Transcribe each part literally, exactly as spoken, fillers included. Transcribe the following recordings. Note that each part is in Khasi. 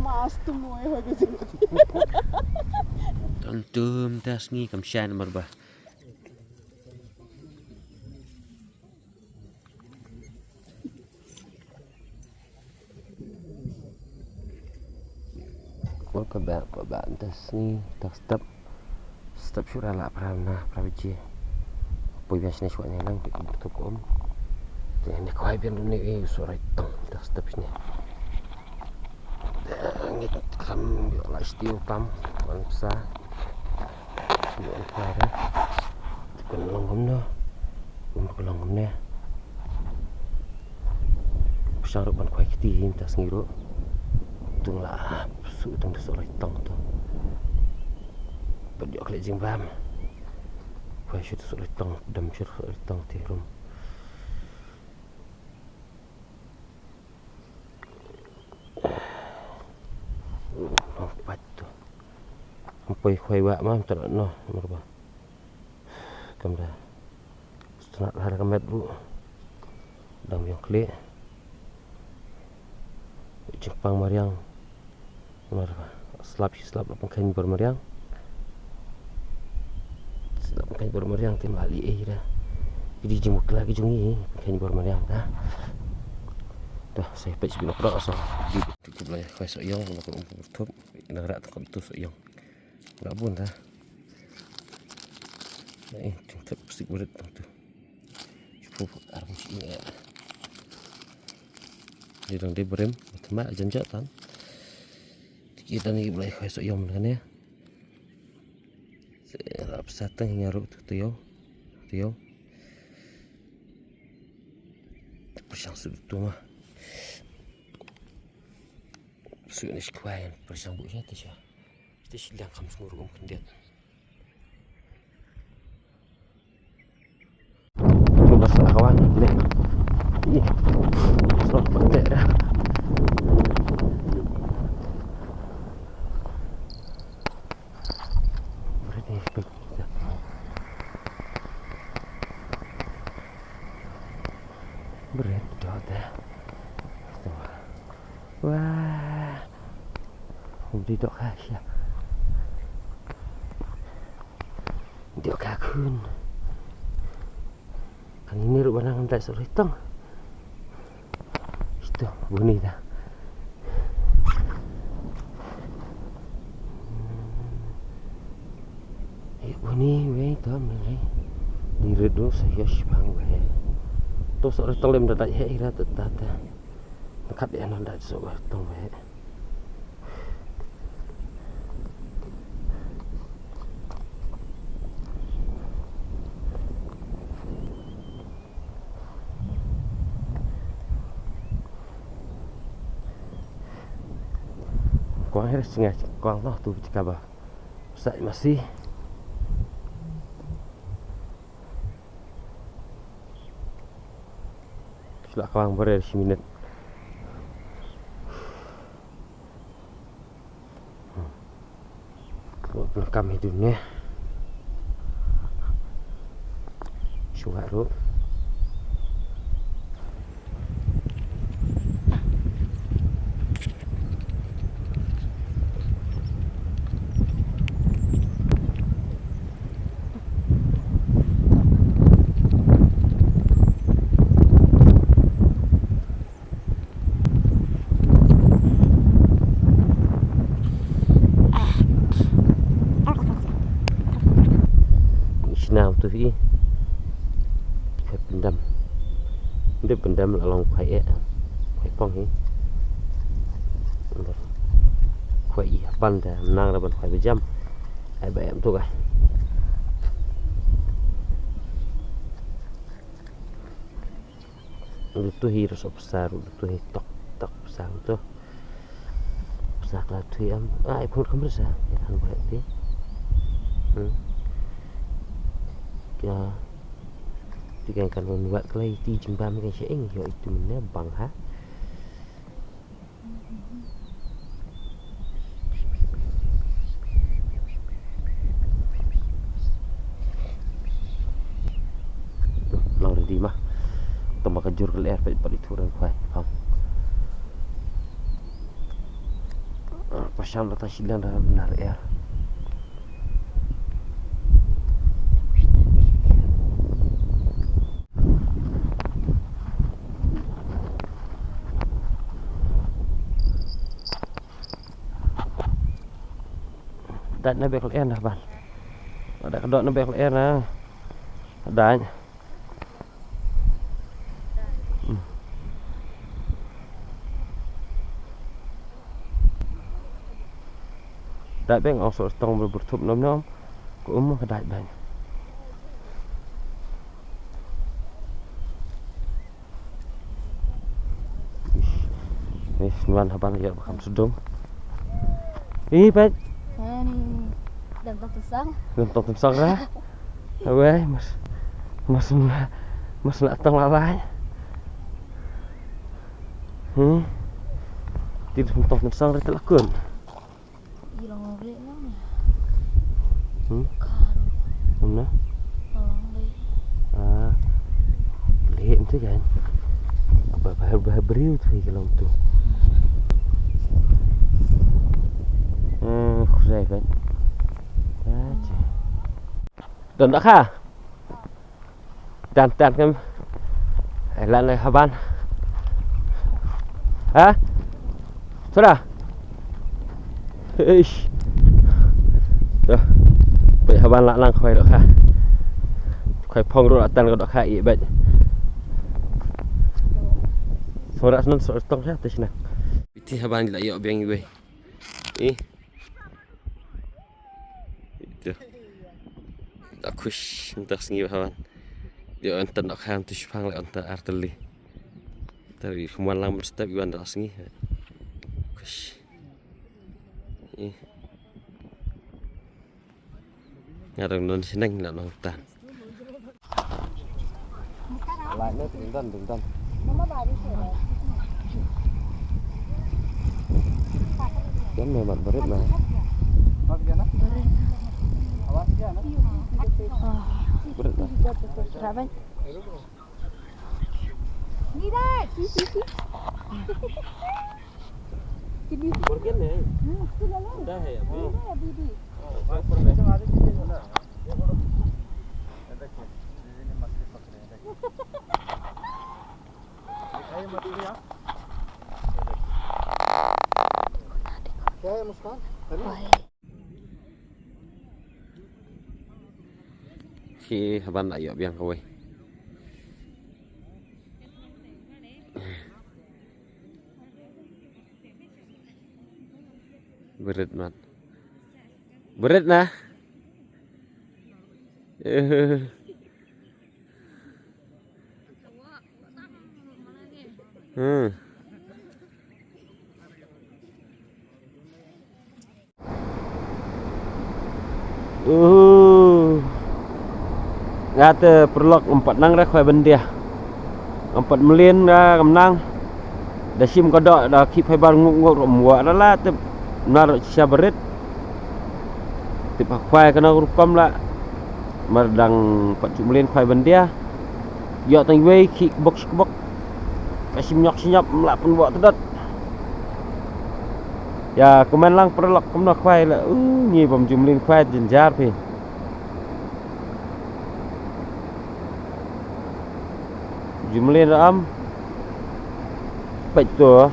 Mas tu mo e hoy ko jing. Tang tum das ngi kam shan mar ba. Ol ka ba ba ba das ngi tak step. Step shura la pram na pram ji. Poi biang shne shwa ne lang pik butuk om. Te ne kwai biang dum ne e surai tong tak step shne. Te ngi kam yo la stiu pam wan psa. Wan psa re. Te kun long kumno. Kum ka long kumne. Psa ruh ban kwai kti him tas ngi ruh. Tung la su tung da surai tong tu. Ban yo kle jingbam. Kwai shu da surai tong dam shu da surai tong ti rum. Pat tu. Mpoi khoi wa mam tara no marba. Kam da. Stunat har ka met bu. Dang biang kle. Jingpang mariang. Mar slap shi slap la pangkhen bor mariang. Slap pangkhen bor mariang tim bali eh ira. Ki di jingmukla ki jong i pangkhen bor mariang ta. Dah saya pech bilok dah asal. Di tu ku belai khoi sok yong, nak um bertup, nak rak tangkap tu sok yong. Rak bun ta. Eh, tengtep sik berit tang tu. Cukup arung sini ya. Di dang di berim, tema janjak tan. Kita ni belai khoi sok yong kan ya. Rap sateng ngaruk tu tu yo. Tu yo. Persang sudut tu mah. Sudut ni sekwai persang bu sha tu sha. Ti shi liang kam sngewruk um khyndiat. Kum ba sa kawan ne. Ih. Sok patek dah. Bret ni pek. Bret dot dah. Wah. Kum di dok ha sha. Dok ha khun. Kan ini ruh ba nang dai sok ritong. Ito, buni dah. Eh, buni wei to mele. Di redu sa yo shibang wei. To sok ritong lem dai he ira tata. Nakat ya nang dai sok ritong wei. Kwang her singa kwang noh tu tika ba. Sa masi. Sila kwang berer siminit. Ruh pynlong kam hi dun ne. Shuwa ruh. Shnam tu hi. Ka pyndam. Nde pyndam la long khwai eh. Khwai pong hi. Khwai i pan da nang da ban khwai bejam. Ai ba em tu ka. Rutu hi rusa psa, rutu hi tok tok psa rutu. Psa kla thui am, ah, ai phun kam rusa. Ya kan boleh ti. Hmm. Ya. Ti kan kan mun wat klai ti jingbam kan sha ing, yo itu mene bang ha. Long ready ma. Tama ka jur ka ler pet pet itu ran khwai. Pam. Pashan da ta shilan da nar er. Dat na bek er na ban. Ada ka dot na bek er na. Dat. Dait beng ong so tong ber bertup nom nom. Ko um ka dait beng. Ish. Ish, nuan haban ya bakam sudung. Ih, pet. Ani. Dam tong tensang. Dam tong tensang ra. Awei, mas, mas, mas na tong lalai. Hmm. Ti dam tong tensang ra telakun. Ilong leh lang. Hmm? Karo. Mana? Ilong leh. Ah. Leh ente kan. Ba ba ba briew tu ke long tu. Hmm, khusai kan. Ya, je. Don dak ha? Tan tan kan. Ai lan lai haban. Ha? Sura. Eish. Dah. Bai haban la nang khoi dok ha. Khoi phong ro atan ko dok ha i bai. Sura snan sura tong ha te snan. Iti haban la yok biang i bai. Ih. Ito. Da khush mynta sngi ba haban. Ïa ynta nok kham tu shipang la ynta artylli. Tari kham wan lang mynstep ïa wan da sngi. Khush. Ih. Nga dang don shneng la nong tan. Lai ne ding don, ding don. Yan me mat barit na. Barit na. Raban. Ni dai. Si si si. Kini. Burger ne? Hmm, tu lalu. Dah hai abhi. Ni dai abhi bhi. Oh, ऊपर में. दिखाइए मछली आप। क्या है मुस्कान? अरे। Ki haban la ïoh biang kawei. Berit mat. Berit na. Hmm. Uh. Nga te paralok ngam pat nang re khwai byndia. Ngam pat mlien ra ngam nang. Da shim ka doh da khih phai bar nguk nguk rum wa da la te nar sha barit. Tip ha khwai ka na rukom la. Mar dang pat ju mlien khwai byndia. Ïoh tang wei khih kbok shi kbok. Ka shim nyok shi nyap mla pynbok tdot. Ïa, kumne lang paralok kumno khwai la. Uh, ngi bym ju mlien khwai jynjar phi. Ju mlien ra am. Peit to.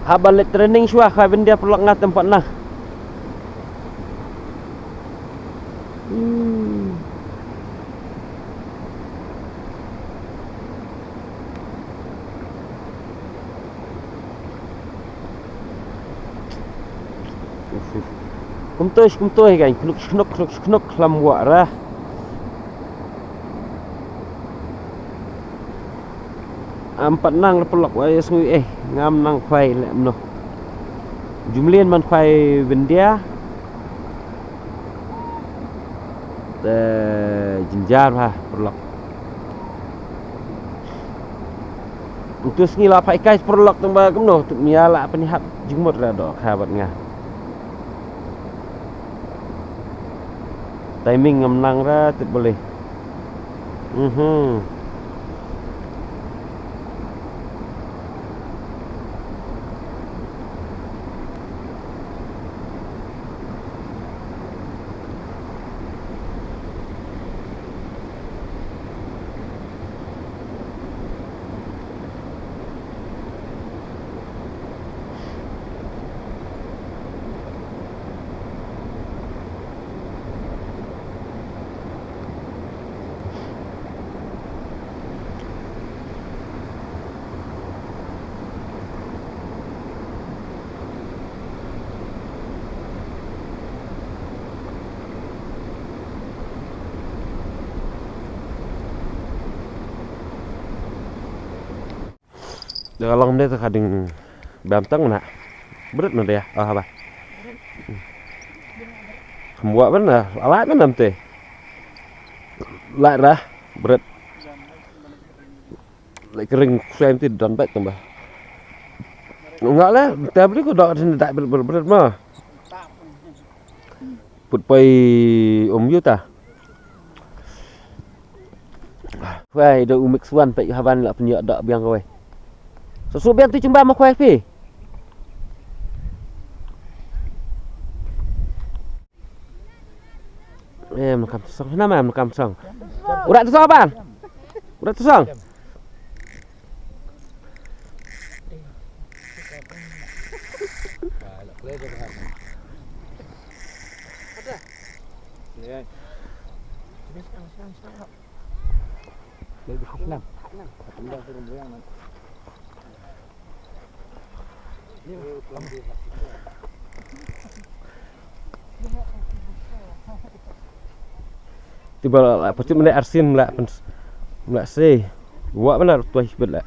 Haba leit training shuwa khwai byndia paralok nga te ym pat nang. Hmm. Kumto kumto kan khnuk khnuk khnuk khnuk lam wah ra. Am pat nang le paralok wa ïa sngew eh ngam nang khwai le mno. Ju mlien man khwai byndia. Te jynjar bha paralok. Utu sngi la phai kai paralok tang ba kumno tu mia la pynhap jingmut ra do kha bad nga. Timing ngam nang ra tip boleh. Mhm. Da ka long de ta ka ding bam tang na. Bret na de. Ah, ba. Kham wa ban na. Alai ban nam te. Lai ra. Bret. Lai kering kusai mti don baik tang ba. Nga le, te beli ko dok sini dai bret, bret, bret ma. Put pai om yu ta. Wai, da u mix wan pek haban la pynïoh dak biang kawai. Susu biang tu chumba ma kwai phi. Eh, makam song. Nama makam song? Urat tu song ban? Urat tu song. Ti ba la, la, pachut mene arsin mla, mla se. Wa mana tuai sibet la.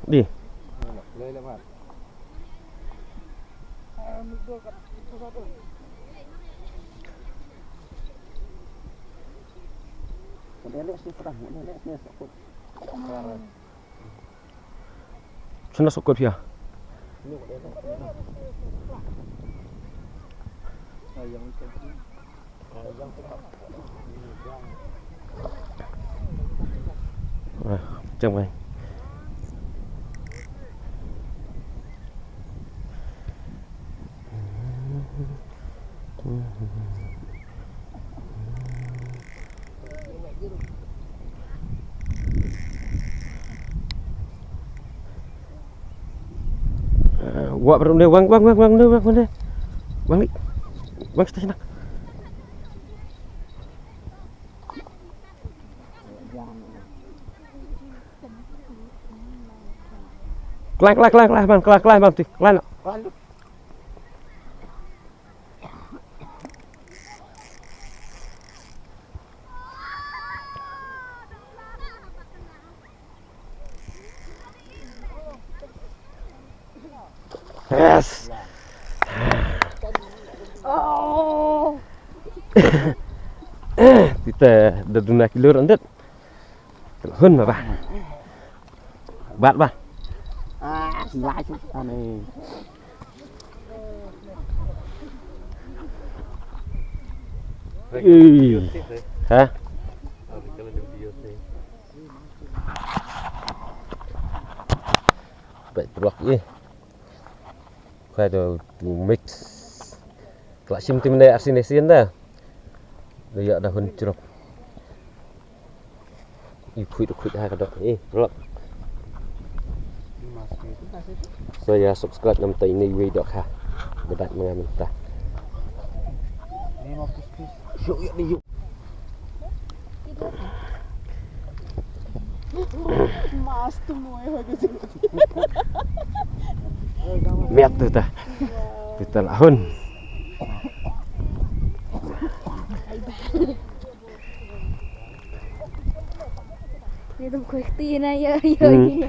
Di. Sana sokot ya. Ah, macam ni. Eh, wa baru ni, wang, wang, wang, wang, ni, wang, wang, ni. Wang ni. Wang, kita sini. Klang, klang, klang, klang, man, klang, klang, man, ti, klang. Yes. Oh. Kita dah duna kilo rendet. Hun ba. Bat ba. Ah, sebelah tu. Ane. Ih. Ha? Baik, terus, eh. Kha da tu mix. Kla shim tim ne arsin ne sien da. Da ïa da hun chrup. I khuid khuid ha ka dok. Eh, rok. So ïa subscribe ngam tai ne wei dok ha. Bedak menga mynta. Show ïa ni yu. Mas tu mo eh. Miat tu ta. Kita lahun. Ni tu kuih ti na ya ya. Hmm.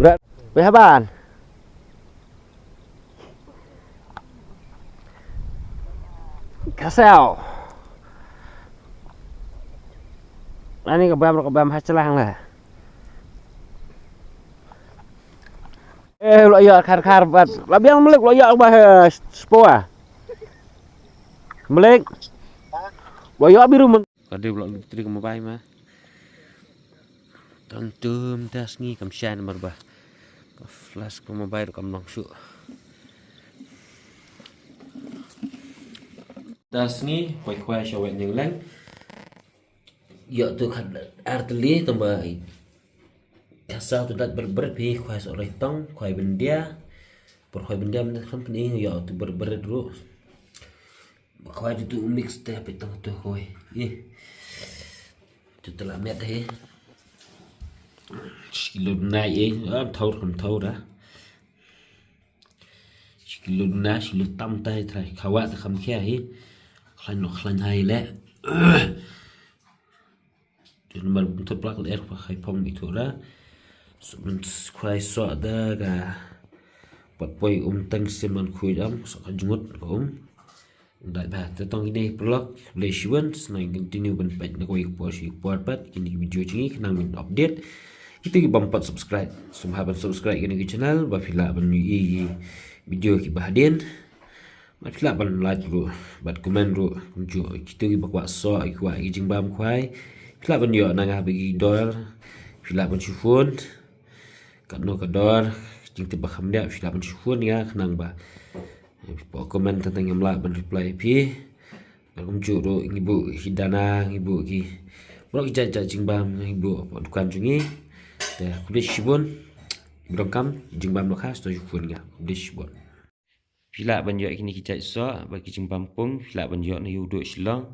Berat. Weh haban. Ka saw. Ani ka bam, ka bam ha chlang la. Eh, lo ïa khar khar bad. La biang malik lo ïa ba, eh, spoa. Malik. Lo ïa biru meng. Ka dei lo tri ka mobile ma. Tang tum das ngi kam shai namar ba. Ka flash ka mobile kam long shu. Das ngi, kwai kwai sha wai nyeng leng. Ïa tu khat arteli tamba. Ka saw tu dat bret bret phi kwai sok rai tong, kwai bendia. Por kwai bendia men kham pni ïa tu bret bret ru. Kwai tu tu mix te pe tong tu kwai. Ih. Tu telah met he. Shi kilo nai eh, ah, thaur kam thaur ah. Shi kilo na, shi kilo tam tai trai. Khawa ta kham khia hi. Khlain no khlain hai le. Tu namar bun thot plak le er pa khai phong mi tu ra. So bun kwai so da ka. Pat poi um tang sim man khui dam, so ka jungut ka um. Dai ba, te tong kine vlog, le shiwan, snai continue ban pet na koi por shi por pat, kine video chingi, khnang min update. Kito ki bam pat subscribe, sum ha ban subscribe kine ki channel, ba phi lah ban ïohi video ki ba hadien. Ba phi lah ban like ru, bad comment ru, kumjuh, kito ki ba kwah so, ki kwah ki jingbam kwai. Phi lah ban ïoh na nga ba ki dor, phi lah ban shufun. Katno ka dor, jingtip ba kham dei, phi lah ban shufun nga khnang ba. Phi poi comment tang tang ngam lah ban reply phi. Bad kumjuh ruh ngi buh ki dana, ngi buh ki. Baroh ki jait jait jingbam ngi buh hapoh dukan jong ngi. Te khublei shibun. Ba donkam jingbam dohkha, sngewbha shibun nga. Khublei shibun. Phi lah ban ïoh kine ki jait soh, bad ki jingbam pung, phi lah ban ïoh na u duh Shillong.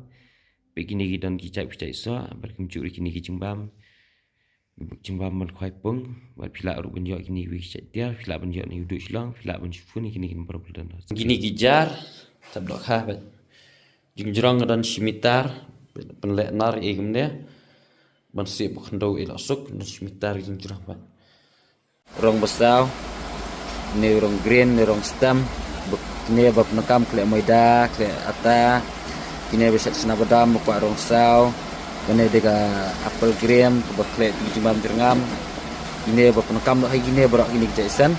Peit kine ki don ki jait, ki jait soh, bad kumjuh ruh kine ki jingbam. Jingbam ban khwai pung, bad phi lah ruh ban ïoh kine ki jait tiar, phi lah ban ïoh na u duh Shillong, phi lah ban shufun kine ki baroh ki don. Kine ki jar, tap dohkha bad. Jingjrong ka don shi mitar, pynleh nar ïa kumne. Ban sih ba khyndew ïa la suk, don shi mitar jingjrong bad. Rong ba saw, ne rong green, ne rong stem, ba kine ba pyndonkam khleh maida, khleh ata, kine ba shet chna badam, ba kwah rong saw, kane de ka apple green, ba khleh ti jingbam jyrngam, kine ba pyndonkam dohkha kine baroh kine ki jait sen.